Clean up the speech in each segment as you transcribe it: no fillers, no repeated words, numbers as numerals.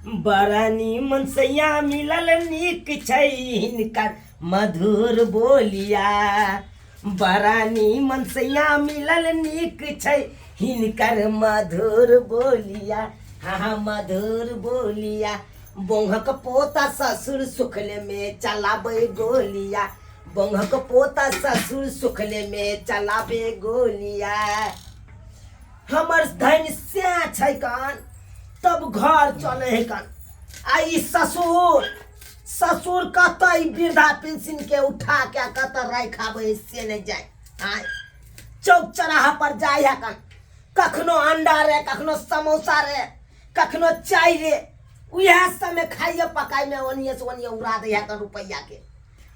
बड़ा नीमन सैया मिलल नीक छै हिनकर मधुर बोलिया। बड़ा नीमन सैया मिलल नीक छै हिनकर मधुर बोलिया। हाँ हाँ मधुर बोलिया। बोंघक पोता ससुर सुखले में चलाबे गोलिया। बोंघक पोता ससुर सुखले में चलाबे गोलिया। हमर धन से छै कान तब घर चले है कान। आ ई ससुर ससुर कतऽ ई वृद्धा पेंशन के उठा के कतऽ राखि आबै है से नहि जाय। आय चौक चौराहा पर जाय है कान, कखनो अंडा रे, कखनो समोसा रे, कखनो चाय रे, उएह सबमे खाइए पकाइमे ओनिए से ओनिए उड़ा दै है कान रुपैआ के।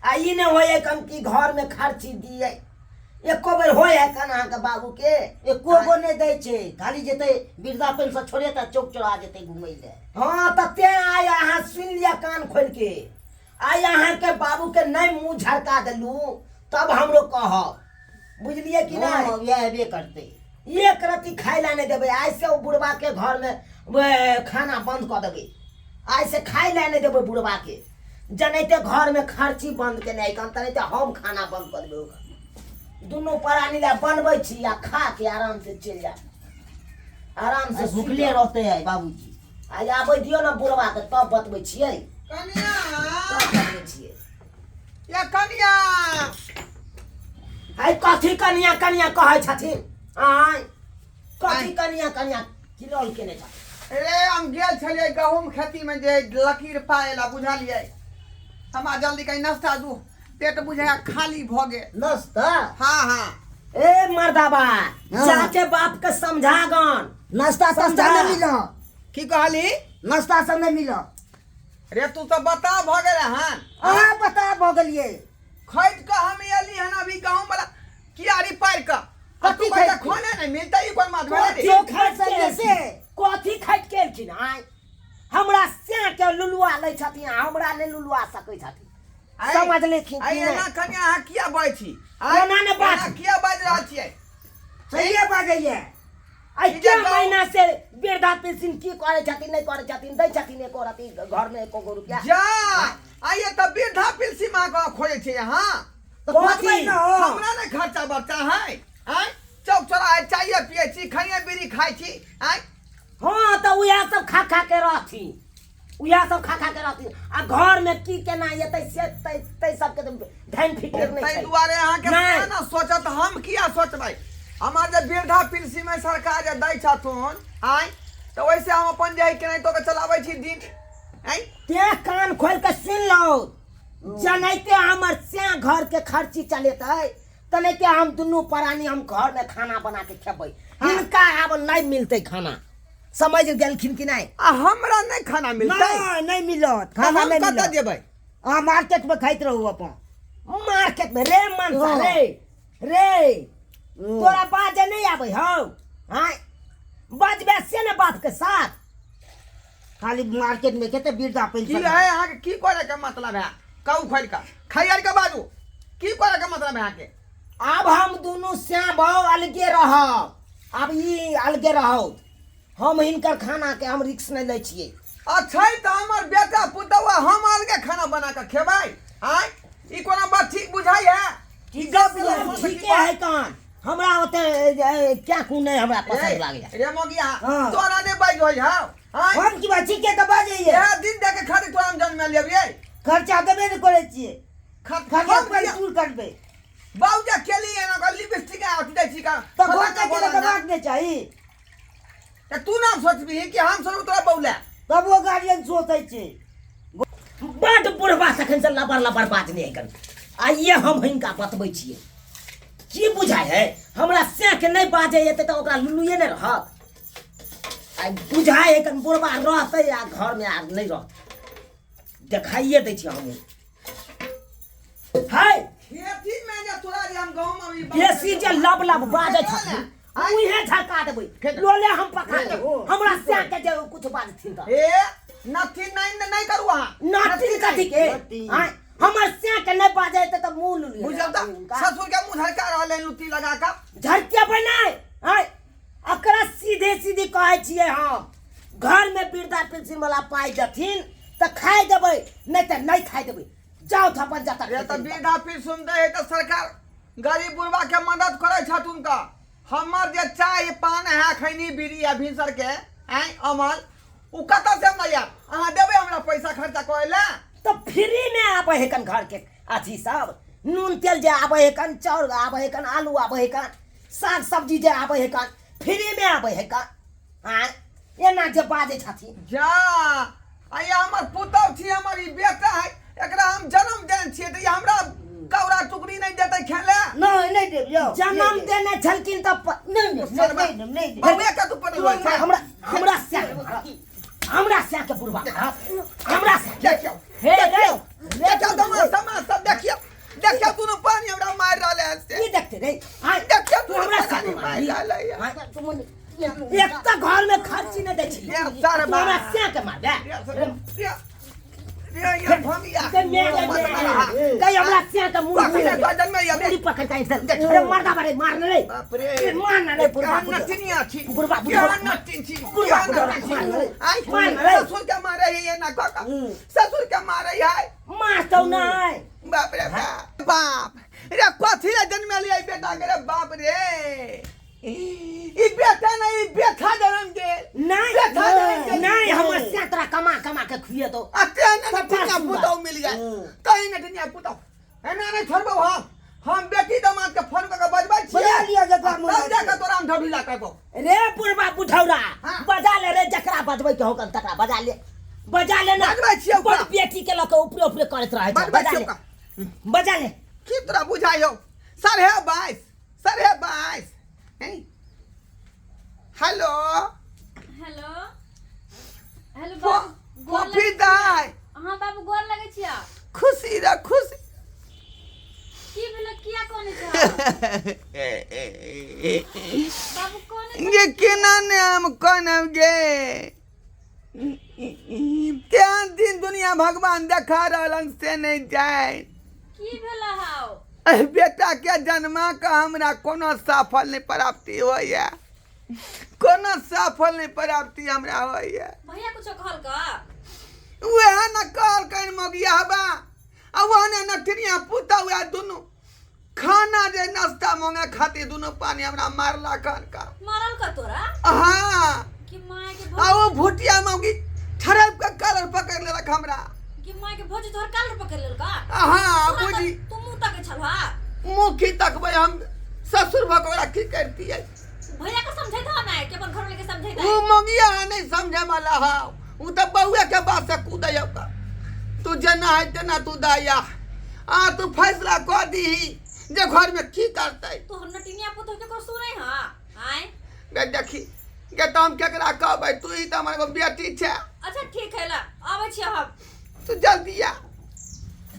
आ ई नहि होइ है कन कि घरमे खर्ची दिए एको बेर होइ है कन अहाँके बाबू के? एको गो नहि दै छै, खाली जेतै वृद्धा पेंशन छोड़े तऽ चौक चौरा जेतै घुमै लए। हाँ तऽ तें आइ अहाँ सुनि लिअ कान खोलि के, आइ अहाँके बाबू के नहि मुँह झरका देलू तब हमरो कहब, बुझलियै कि नहि? हँ, वएह हेबे करतै। एक रत्ती खाय लए नहि देबै। आइ से ओ बुढ़बा के घर में खाना बंद कऽ देबै। आइ से खाय लए नहि देबै बुढ़बा के। जनैते घर में खर्ची बंद केने अइ कन तनैते हम खाना बंद कऽ देबै ओकर। दुनू प्राणी लए बनबै छी आ खा के आराम से चलि जायब, आराम से भुखले रहतै आइ बाबूजी। आइ आबै दियौ ने बुढ़बा के तब बतबै छियै। कनिया, तब बतबै छियै। या कनिया। आइ कथी कनिया कनिया कहै छथिन? आइ कथी कनिया कनिया किलौल केने छथिन? रे हम गेल छलियै गहूम खेती में जे लकीर पाएला, बुझलियै? हमरा जल्दी कहीं नाश्ता दू, पेट बुझाया खाली भऽ गेल। नाश्ता? हाँ हाँ। ए मर्दाबा, हाँ। जाके बाप के समझा गन। नाश्ता सस्ता समझा। नहीं मिला। की कहली? नाश्ता सब नहीं मिला। रे तू तो बता भऽ गेल हन। अहाँ बता भऽ गेलियै। खैट कऽ हम एली हन अभी गहूम वाला कियारी पारि कऽ। आ कथी तू कहै खैट के? खाने नहीं मिलतै, ई कोन बात भेलै रे? कथी खैट के से? एलखिन? कथी खैट के एलखिन? आँय हमरा सैं के लुलुआ लै छथिन, हमरा नहि लुलुआ सकै छथिन। आँय, समझ लेखिन आँय, कि नहि? एना कनिया अहाँ किया बाजै छी? आँय, कोना नहि बाज? एना किया बाजि रहल छियै? सहिए बाजैये। आइ ई जे के गाँव- महीना से वृद्धा पेंशन की करै छथिन नहि करै छथिन, दै छथिन एको रति घरमे एको गो रुपया? जा आइए तऽ वृद्धा पेंशन अहाँ कहाँ खोजै छियै अहाँ? तऽ कथी? खोजबै ने हो। हमरा नहि खर्चा बर्चा है। आँय चौक चौराहे चाये पियै छी, खैये बीड़ी खाइ छी। आँय हाँ तऽ उएह सब खा खा के रहथिन, उएह सब खा खा के रहथिन। आ घर में की केना एतै से तै तै सबके तऽ धन फिकिर नहि ताहि छै। दुआरे अहाँके नहि। से ने सोचत, हम किया सोचबै? हमर जे वृद्धा पेंशन में सरकार जे दै छथुन आँय, तऽ ओहिसे हम अपन जे है केनाहितो के चलाबै छी दिन। आँय तें कान खोलि के सुनि लौ, जनैते हमर सैं घर के खर्ची चलेतै तनैते हम दुनू प्राणी हम घर में खाना बना के खेबै। हिनका आब नहि मिलतै खाना, समझ गेलखिन कि नहि? आ हमरा नहि खाना मिलतै? नहि, नहि मिलत खाना, हम नहि कतऽ मिलत। जेबै? अहाँ मार्केट में खाइत रहू अपन। मार्केट में रे मनसा। हाँ। रे रे तोरा बाजे नहीं आबै हौ? आँय बजबे से ने बाप के साथ। खाली मार्केट में कते वृद्धा की पेंशन है अहाँके? की करे के मतलब है? कहू खोलि कऽ खैर के बाजू, की करे के मतलब है अहाँके? आब हम दुनू श्याम भाव अलगे रहब, आब ई अलगे रहब, हम हिनकर खाना के हम रिक्स नहीं लै छियै। अच्छा तऽ हमर बेटा पुतहु आ हम अलगे खाना बना कऽ खेबै? आँय ई कोना बात ठीक बुझाइ है? की गप यऽ? ठीके है कान, हमरा ओते क्या कुन नहीं हमरा पसंद लागैया। रे मोगिया, हाँ। तोरा नहि बाजि होइ हौ? आँय हम की बात ठीके तऽ बाजैये। इएह दिन देखे खातिर तोरा हम जन्म लेबियै? खर्चा देबे ने करै छियै, खर्चा हम पर किया- पूर करबै। बाबूजा केली एना कऽ लिपस्टिक आ अथी दै छी का तऽ घर के केले तऽ बात नहि चाही। तऽ तू नाम सोचबिही कि हम सोचब तोरा बौला? तब ओ गार्जियन सोचै छै। बड बुढ़बा तखन से लबर लबर बाजने है कन। आइए हम हिनका बतबै छियै की बुझाइ है हमरा सैं के नहि बाजै एतै तऽ ओकरा लुलुए नहि रहत। आइ बुझाइ है कन बुढ़बा रहतै आ घरमे आर नहि रहतै, देखाइए दै छियै हमहूँ। है खेती में जे तोरा जे हम गहूम अभी बेसी जे लब लब बाजै छथिन आँय? उहे झरका देबै, खेत। लोले हम पका खेत। देबै हमरा सैं के जे कुछ बाजथिन तऽ। ए नथी नहीं नहीं करू अहाँ। नथिन कथी के? नथिन। आँय हमर सैं के नहि बाजै एतै तऽ मुँह लुलिए बुझल तऽ ससुर के मुँह झरका रहल है लुत्ती लगा कऽ। झरकेबै नहि। आँय अकरा सीधे सीधे कहै छियै हम, घर में वृद्धा पेंशन वाला पाइ देथिन तऽ खाय देबै, नहीं तऽ नहीं खाय देबै। जाओ तऽ अपन जाता। रे तऽ वृद्धा पेंशन दै है तऽ सरकार गरीब बुढ़वा के मदद करै छथुन का। हमर जे चाय पान है खैनी बीड़ी आ भिनसर के आँय अमल उ कतऽ से हमरा आयत? अहाँ देबै हमरा पैसा खर्चा करै लए? तऽ फ्री में आबै है कन घर के अथी सब, नून तेल जे आबै है कन, चाउर आबै है कन, आलू आबै है कन, साग सब्जी जे आबै है कन, फ्री में आबै है कन। आँय एना जे बाजै छथिन। जा आ ई हमर पुतहु छी, हमर ई बेटा है, एकरा हम जन्म देने छियै तऽ ई हमरा कौड़ा टुकड़ी नहि देतै खेले? नहीं नहीं देब यौ। जन्म देने छलखिन तऽ नहीं नहीं नहीं नहीं नहीं देब। बउए के तू पटल होइ छै। हमरा हमरा से हमरा से के बुढ़वा हमरा से देखियौ हे रे देखियौ तमाशा समाज सब देखियौ, देखियौ दुनू पानी हमरा मारि रहलै हन से। की देखते रे? आँय, देखियौ तू हमरा दुनू से पानी मारि रहलै हन। एक तऽ घर में खर्ची नहीं दै छी, रे सर तू हमरा से के मारबे? रे रे ये भमिया के मैं के हमरा से के मुंह पकड़ तो जन्म ये मुड़ी पकड़ के इधर अरे मर्दा बारे मारने रे। बाप रे मार ना रे बुढ़वा। केहन नटिनिया छी, बुढ़वा, बुढ़वा। केहन नटिन छी, बुढ़वा, केहन बुढ़वा, नटिन छी। मार रे। आइ, मार रे। ससुर के मारे है ये ना काका, ससुर के मारे है। मारतौ नहीं। बाप रे बाप, बाप रे कथी रे जन्म लिया बेटा के रे बाप रे। ई बेटा नहीं, ई बेटा जन्म गेल। नहीं बेटा जन्म गेल। नहीं, हमर से तोरा कमा कमा के खुएतौ। आ तेहन सब नटिनिया सुंदर। पुतहु मिल गेल, तही नटिनिया पुतहु एना नहीं छोड़बौ हम। हम बेटी दमाद के फोन कऽ के बजबै छियै। बजा लिअ जकरा मोन तब होइ जा छै। कऽ तोरा हम ढढिला करबौ। रे बुढ़वा बुढ़ौरा, हाँ। बजा ले रे, जकरा बजबै के होकन तकरा बजा ले, बजा ले ना। बजबै छियौ बड़ का। बेटी के लऽ के ऊपरे ऊपरे करैत रहै छै। बजबै बजा छियौ ले का। बजा ले। की तोरा बुझाइयौ? 22:30, 22:30। हैं? हेलो हेलो हेलो बाबू, गोर फोफी लगै दाइ। हाँ बाबू, गोर लगै छियै। खुशी रे खुशी। की भेलो, किया कोने छ बाबू, कोने? गे केना ने हम कोनब गे, केहन दिन दुनिया भगवान देखा रहलन से नहीं जाए। की भेलो हाउ? एहि बेटा के जन्मा के हमरा कोनो सफल नहीं प्राप्ति होइए, कोनो सफल नहीं प्राप्ति हमरा होइए। भैया कुछो कहल का? वएह न कहलकनि मौगिया बा आ वह ने नठनिया पुता, वएह दुनू खाना जे नाश्ता मांगे खातिर दुनू पानी हमरा मारलक हन का। मारल का तोरा? हाँ। कि माय के आ भौजी ओ भुटिया मौगी ठरप के कलर पकड़ लेलक हमरा। कि माय के भौजी तोहर कालर पकड़ लेलक? हाँ। तोरा बुझी तू मुंह तक छलहा। मुँह की तकबै हम, ससुर भऽ कऽ ओकरा की करतियै? भैया के समझैत हो ना कि अपन घर वाले के समझैत? उ मौगिया नहीं समझे वाला हा, उ तऽ बउए के बात से कूदै ओकर। तू जेना है तेना तू दाया आ तू फैसला कऽ दीही जे घर में की करतै। तोहर नटिनिया पुतहु केकरो सुनै हां आय? गे देखी गे, तऽ हम केकरा कहबै? तू ही तऽ हमर एगो बेटी छै। अच्छा ठीक है, ला आबै छियै हम। तू जल्दी आ।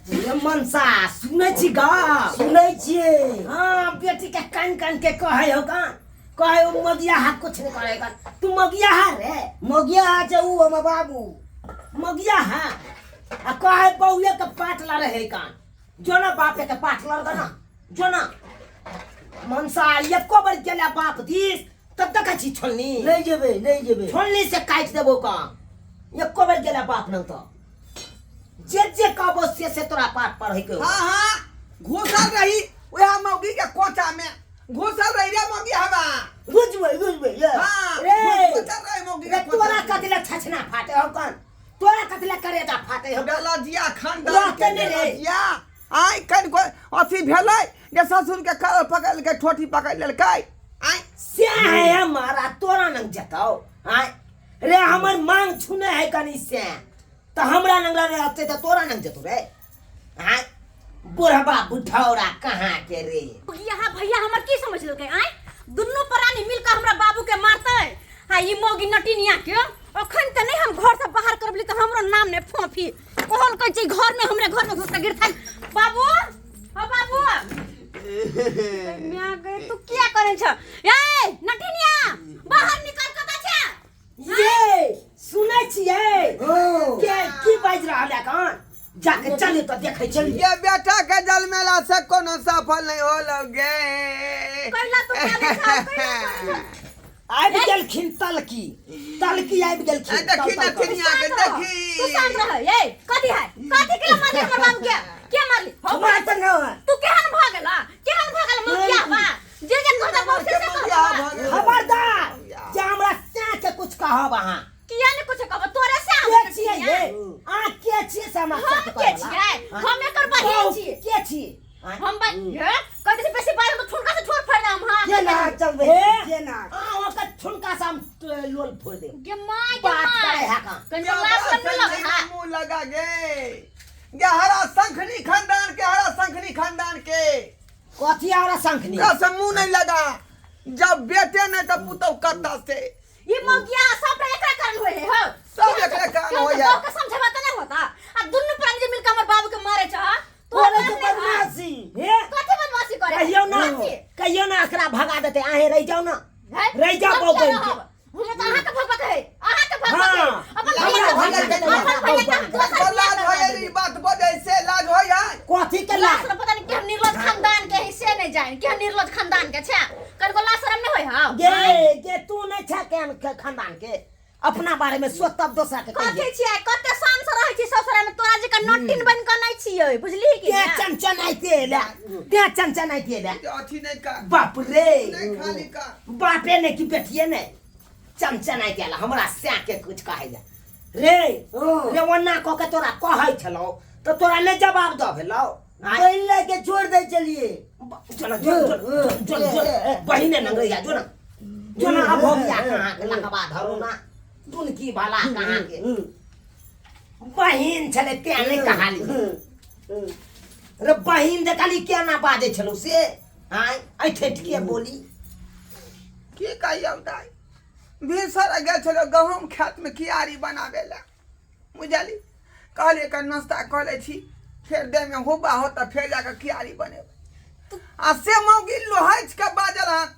रे मनसा, सुनै छी गा? सुनै छियै। हाँ, बेटी के कान कान के कहै हो कान कहै हो मगिया हा कुछ नहीं करे का। तू मगिया हा रे? मगिया छै उ हमर बाबू। मगिया हा आ कहै बउए के पाट ला रहे कान, जो ना बापे के पाट लड़ ना जो ना। मनसा, एको बेर गेला बाप दिस तब देखै छी छोलनी। नहीं जेबै, नहीं जेबै। छोलनी से काटि देबो काम। एको बेर गेला बाप नंग तो जे जे कहबो से से तोरा पाठ पढ़ै के हो। हाँ हाँ, घुसल रही वएह मौगी के कोचा में घुसल रही रे मौगी हवा। बुझबै बुझबै ये। हाँ। रे। घुसल रही मौगी रे के तोरा कोचा में। कथिला छछना फाटे हो कन, तोरा कथिला करेजा फाटे हो? बेलजिया खानदान रहते के नहि रे। बेलजिया आइ कन को अथी भेलै जे ससुर के कलर पकड़ के ठोठी पकड़ लेलकै आइ। से है हमारा तोरा नंग जताओ आय रे, हमर मांग छुने है कनी से त हमरा नंग रहते त तोरा नंग जतो रे आय बुढ़बा बुढ़ौरा कहाँ के रे। यहाँ भैया हमर की समझ लेलकै आय? दुनू प्राणी मिलकर हमरा बाबू के मारतै आ ई मौगी नटिनिया के अखन तऽ नहि हम घर से बाहर करबली तऽ हमरो नाम नहि फोफी। कहल कहै छै घर में हमरे घर में घुस के गिरथन। बाबू ओ बाबू, म्या गए, तू किया करै छ? ए नटिनिया, बाहर निकल, कतऽ छै? ये सुनै छियै? हँ। के की बाजि रहल है कान जाके चलू तऽ देखै छी। ये बेटा के जलमेला से कोनो सफल नहीं होलो गे। कैला तू काले छ, कैला करै छ? आबि गेलखिन तलकी तलकी आबि गेलखिन ए, देखी तल- तल- नथिनिया के शांत रह। देखी तू शांत रह ए कथी है कथी के मारली हमर बाबू के के मारली हो हमरा तऽ न तू केहन भऽ गेला केहन भऽ गेल मौगिया बा जे जे कहता बहुत से मौगिया भऽ गेल। खबरदार जे हमरा सैं के कुछ कहब अहाँ किया ने कुछ कहब तोरे से हम के छियै ये अहाँ के छियै से हमरा हम सैं के के कहब छियै हम एकर बहिन छियै के छियै आँय? हम हे कहै छै बेसी बाजब तऽ ठुनका से ठोर फाड़ि देब हम के ना हाँ चलबै हे? के ना अहाँ ओकर ठुनका से हम लोल फोड़ि देब गे माय गे बात माय करे है का? कनी लाज शरम नहीं लगे है मुंह लगा गे गे हरा शंखनी खानदान के हरा शंखनी खानदान के कथी आरा शंखनी ओकरा से मुंह नहीं लगा जब बेटे नहीं तो पुतौ कत्ता से ई मौगिया सब एकरा कारण होय है हो सब एकरे कारण होय है। बाप के समझेबा त नहीं होता आ दुन्नू प्राणी जे मिलके हमर बाबू के मारे छ तो करे छै बदमाशी हे कथी बदमाशी करे कहियो ना कथी? कहियो ना एकरा भगा देते अहें रहि जाओ ना है? रहि जाओ हम बौ किया बनि के। रहब? हमरा तऽ अहाँके भगवत है अहाँके भगवत है हाँ। अपन हमरा भैया के भगवत अपन है, भैया के दोसर तो बियाह लाज करवा होय देबै। ई बात बजै से लाज होय है कथी के लाज लाज शरम पता नहीं केहन निर्लज खानदान के है से नहीं जाए केहन निर्लज खानदान के छै कनको लाज शरम नहीं होय हां गे गे तू नहीं छा केहन खानदान के अपना बारे में सोच तब दोसरा के कथी कहिए छियै कते शान से रहै छी ससुरा में तोरा जेका नटिन बन के नहीं छियै बुझली कि ते ने? चनचनाइते ले ते चनचनाइते ले अथी नहीं का बाप रे नहीं खाली का बापे ने कि बेटिए ने चनचनाइते ले हमरा सै के कुछ कहै ले रे रे ओना कह के तोरा कहै छलौ तऽ तोरा नहि जवाब दऽ भेलौ आँय? पहिले के छोड़ दै छलियै चलो जो जो जो जो बहिने नंगैया जो ना जो ना अब हो गया कहाँ के लकबा धरू ना दुनकी भला कहाँ के बहिन छलै तें नहि कहाली रे बहिन देखली केना बाजै छलौ से आँय ऐठेठ के बोली की कहियौ दाइ भिनसर गेल छलौ गहूँम खेतमे कियारी बनाबै लए बुझली कहलियै कनि नाश्ता कऽ लै छी फेर देहमे हुब्बा होत तऽ फेर जाकऽ कियारी बनेबै आ से मौगी लोहछि कऽ बाजल हन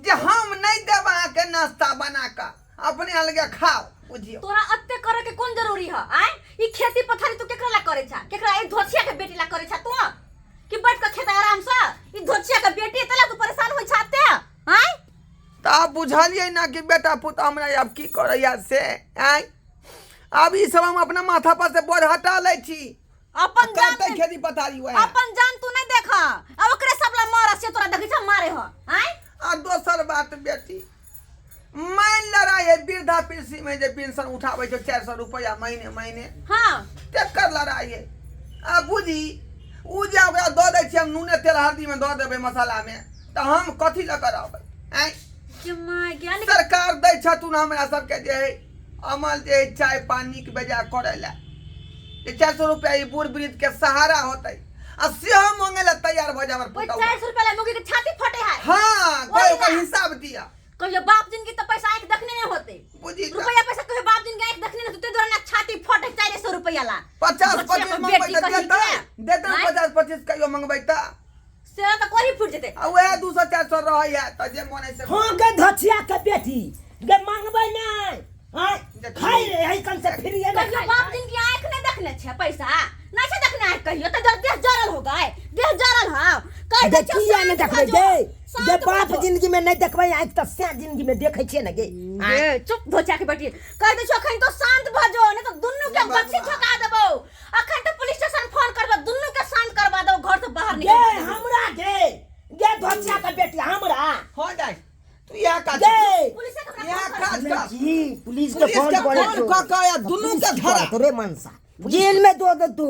जे हम नहि देब अहाँके नाश्ता बना कऽ अपने अलगे खाउ बुझियौ तोरा अत्ते करे के कोन जरूरी है आय ई खेती पथारी तू केकरा ला करे छा केकरा ई धोछिया के बेटी ला करे छा तू कि बैठ के खेत आराम से ई धोछिया के बेटी है तला तू परेशान होई छा अत्ते आय तऽ आब बुझलियै ने कि बेटा पुतहु हमरा आब की करैया से आँय आब ई सब हम अपना माथा पर से बोझ हटा लै छी अपन जान करतै खेती पथारी वएह अपन जान तू नहीं देखा आ ओकरे सब ला मारा से तोरा देखै छा मारे हो आय आ दोसर बात बेटी मान लड़ाई है वृद्धा पेंशन में जे पेंशन उठाबै छै 400 रुपया महीने महीने हां तेकर लड़ाई है आ बुझी ओ जे ओकरा दऽ दै छियै हम नूने तेल हल्दीमे दऽ देबै मसालामे तऽ हम कथी लऽ कऽ रहबै आँय के माय ज्ञान सरकार दै छथुन हमरा सबके जे है अमल जे है चाय पानीके बेजा करै लए जे 400 रुपया ई बूढ़ वृद्ध के सहारा होतै आ सेहो मांगे लए तैयार भऽ जाए हमर ओइ पुतहु 400 रुपया ला मुगी के छाती फटे है हाँ कोई ओहि ओकर ना। हिसाब दिया कहियो बाप जिनकी तो पैसा आँख देखने नहीं होते बुझी तऽ रुपया पैसा कहियो बाप जिनके आँख देखने नहीं होते ते दुआरे ना छाती फटे 400 रुपया ला 50 बच्चिया 25 के मंगबै बेटी तऽ कही देतै के देतै आँय? 50 25 कहियो मंगबै तऽ से तऽ कोही फूट जेतै आ वएह 200 400 रहैया तऽ जे मन है से हाँ गे धचिया के बेटी गे मांगबै नहि आँय खाइ रे है कन से फ्रीए में कहियो खाइ बाप दिन की आँख नहीं देखने छे पैसा नहीं छे देखने आँख कहियो तो जर देह जरल हो गए देह जरल हाँ कह दे छो किया नहीं शांत देखबै भऽ जो, गे शांत जे भऽ बाप जो। जिंदगी में नहीं देखबै आँखि तऽ सैह जिंदगी में देखै छियै ने गे आँय ए, चुप धोचा के बेटी कह दे छो अखन तो शांत भऽ जो नहीं तो दुन्नू के बक्सी ठोका देबो अखन तो पुलिस स्टेशन फोन करबो दुन्नू के शांत करवा देबो घर से बाहर गे निकल हमरा गे गे धोचिया के बेटी हमरा हो जाए तू इएह काज गे पुलिस के हमरा इएह फोन कर। काज कर जी पुलिस के पुलिस फोन के करे फोन कऽ कऽ आ दुनू के धरा रे मनसा जेल में दो दे तू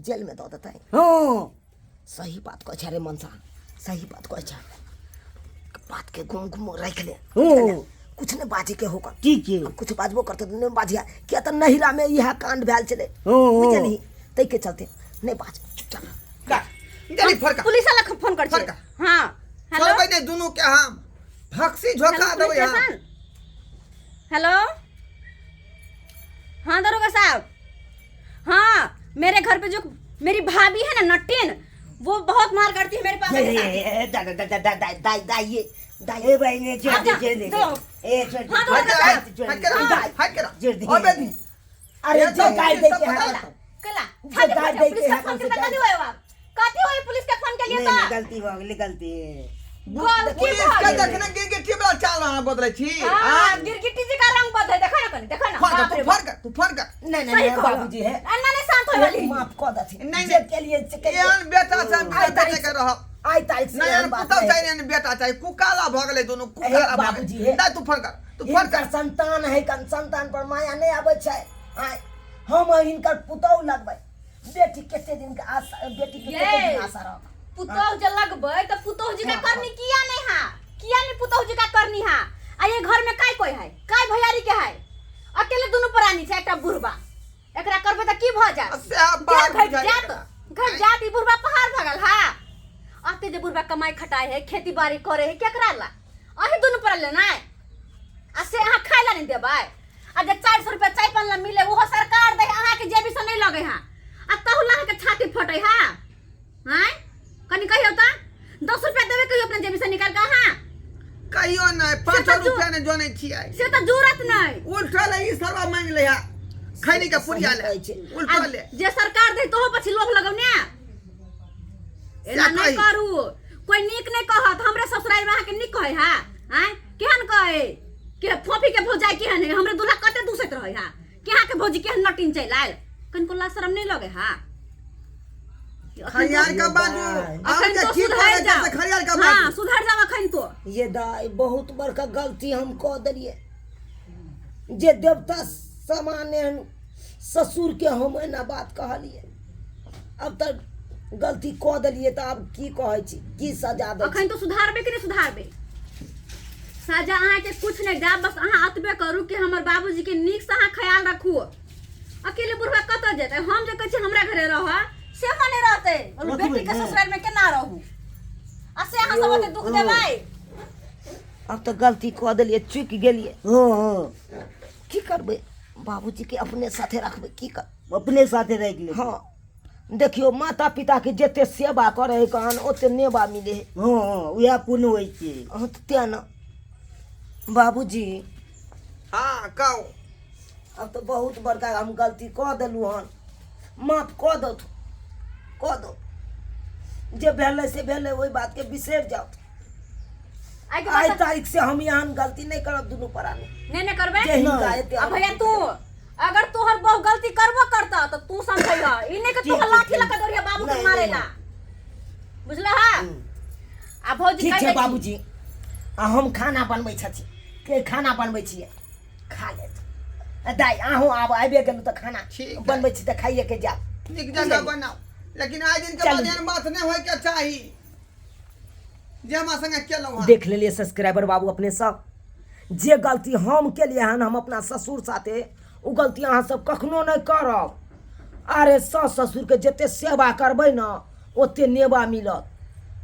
जेल में दऽ देतै हाँ सही बात कहै छै रे मनसा सही बात कहै छै बात के गुम गुम राखि ले हूँ। कुछ नहि बाजे के होकर ठीक है अब कुछ बाजबो करते तऽ नहि बाजिया किया तऽ नहिरा में इएह कांड भेल छलै हूँ, हूँ। बुझलिही ताहिके चलते नहि बाज चुपचाप कर जल्दी फरका पुलिस वाला के फोन कर छे फरका। हां हेलो छोड़बै नहि दुनू के हम भक्सी झोका हेलो, देबै पुलिस हम स्टेशन हेलो हाँ दरोगा साहब हाँ मेरे घर पे जो मेरी भाभी है ना नटिन वो बहुत मार करती है मेरे पापा के साथ दाई दाई दाई दाई दाई दाई ए भाई ने छोड़ दे छोड़ दे दो। ए छोड़ दे हाँ, दो। हट के रह, हट के रह, हाँ। हट के रह। छोड़ दे। ओ बेटी अरे ये जो तो गाय दे सब के पता है है। कला जो छाती गाय फटे, दे पुलिस के का है, फोन कम से के कम। कथी होय बाप कथी होय पुलिस के फोन के लिए नहीं नहीं तो गलती हो गई गलती गलती पुलिस भऽ के गेलै। देखने गिरगिटी वाला चाल अहाँ बदलै छी हाँ, आँय? गिरगिटी जी का रंग बदले देखो ना कनी देखो ना फोन कर बाप तू रे फोन बाप। कर तू फोन कर नहीं सही नहीं कहलौ। बाबूजी है आ, ना नहीं शांत होय वाली माफ कऽ देथिन नहीं, जे नहीं। केलिए से केलिए एहन बेटा से हम आइ बेटे तारीख के रहब आइ तारीख से नहीं एहन एहन बात पुतहु नहीं। चाही एहन बेटा चाही कुकाला भऽ गेलै दुनू कुकाला भऽ बाबूजी, गेलै हे। नहि तू फोन कर तू फोन हिनकर कर संतान है कन संतान पर माया नहीं आबै छै आइ हम हिनकर पुतहु लगबै बेटी कते दिन के आशा बेटी के कते दिन ये। आशा रहत पुतोह जे लगबै तऽ पुतोह जी का करनी किया नहीं हा किया नहीं पुतोह जी का करनी हा आ ये घर में काय कोई है काय भैयारी के है अकेले दुनू प्राणी छै एकटा बुढ़बा एकरा करबै तऽ की भऽ जायत सएह बात देह घटि बुझाइ जायत एकरा। घटि जायत ई बुढ़बा पहाड़ भगल हा अते जे बुढ़बा कमाई खटाई है खेती बाड़ी करे है केकरा ला अही दुनू पर लेना आ से अहाँ खाय ला नहीं देबै आ जे 400 रुपया चाय पान ला मिले ओहो सरकार दे अहाँके जेबी से नहीं लगे हा आ तहु ला अहाँके छाती फटे हा आँय कनी कहियौ तऽ 10 रुपया देबै कहियो अपना जेबी से निकाल के अहाँ कहियो नहि पाँचो से तऽ जो- रुपया नहि जनै छियै से तऽ जरूरत नहीं उल्टा ले ई सरवा मांगि ले हा खैनी के पुड़िया ले सही कहै छै। उल्टा आ ले जे सरकार दे तोहो પછી लोभ लगौने एना से नहीं कही। करू कोई नीक नहीं कहत हमरे ससुराल में अहाँके नीक कहै हा आँय केहन कहै के फोफी के भौजाई केहन है हमरे दूल्हा कते दूसैत रहै हा के अहाँके भौजी केहन नटिन चलि आयल कनिको लाज शरम नहीं लगे हा खरियार का बाजू अखन अहाँ तो के की सुधर करे जाओ से खरियार का हाँ बाजू सुधर जाओ अखन तो ये दाई बहुत बड़का गलती हम कऽ देलियै जे देवता समान एहन ससुर के हम एना बात कहलियै अब तऽ गलती कऽ देलियै तऽ आब की कहै छी की सजा दै अखन तो सुधारबे कि नहीं सुधारबे सजा अहाँके कुछ नहीं देब बस अहाँ अतबे करू कि हमर बाबूजी के नीक से अहाँ ख्याल रखू अकेले बुढ़वा कतऽ जेतै हम जे कहै छी हमरा घरे रह से नहि रहतै बोलू रखबै बेटी के ने। ससुराल में केना रहू आ से अहाँ सब ओते दुख देबै अब तऽ गलती कऽ देलियै चुकि गेलियै हँ हँ की करबै बाबूजीके अपने साथे रखबै की कर अपने साथे राखि ले हँ देखियौ माता पिताके जते सेवा करै है कहन ओते नेवा मिले है हँ हँ उएह पुण्य होइ छै हँ तऽ तेँ ने बाबूजी हाँ कहू अब तऽ बहुत बड़का हम गलती कऽ देलहुँ हन माफ कऽ दौथ कऽ दौ जे भेलै से भेलै ओहि बातके बिसरि जाउ आइ के आइ बाद तारीख से हम एहन गलती नहि करब दुनू प्राणी नहि नहि करबै जे हिनका एते आ भैया तू अगर तोहर बहु गलती करबो करता तो तू समझैह ई नहि कि तू ठीक, लाठी ठीक। लऽ के दौड़िया बाबू के नहीं, मारे नहीं। ला बुझलह आ भौजी ठीक कहि छै दै छी। बाबूजी आ हम खाना बनबै छथि के खाना बनबै छियै खा लेत दाइ अहूँ आब आबिए गेलहुँ तऽ खाना ठीक है। बनबै छी तऽ खाइए के जायब नीक जगह बनाउ लेकिन आइ दिन के बाद चलू। एहन बात नहि होय के चाही जे हमरा संगे केलहुँ हँ देख लेलियै सब्सक्राइबर बाबू अपने सब जे गलती हम केलियै हन हम अपना ससुर साथे ओ गलती अहाँ सब कखनो नहि करब अरे सास ससुरके जते सेवा करबै ने ओते नेवा मिलत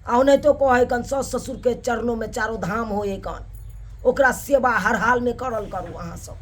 आ ओनाहितो कहै कन सास ससुरके चरणोमे चारो धाम होइ कन ओकरा सेवा हर हालमे करल करू अहाँ सब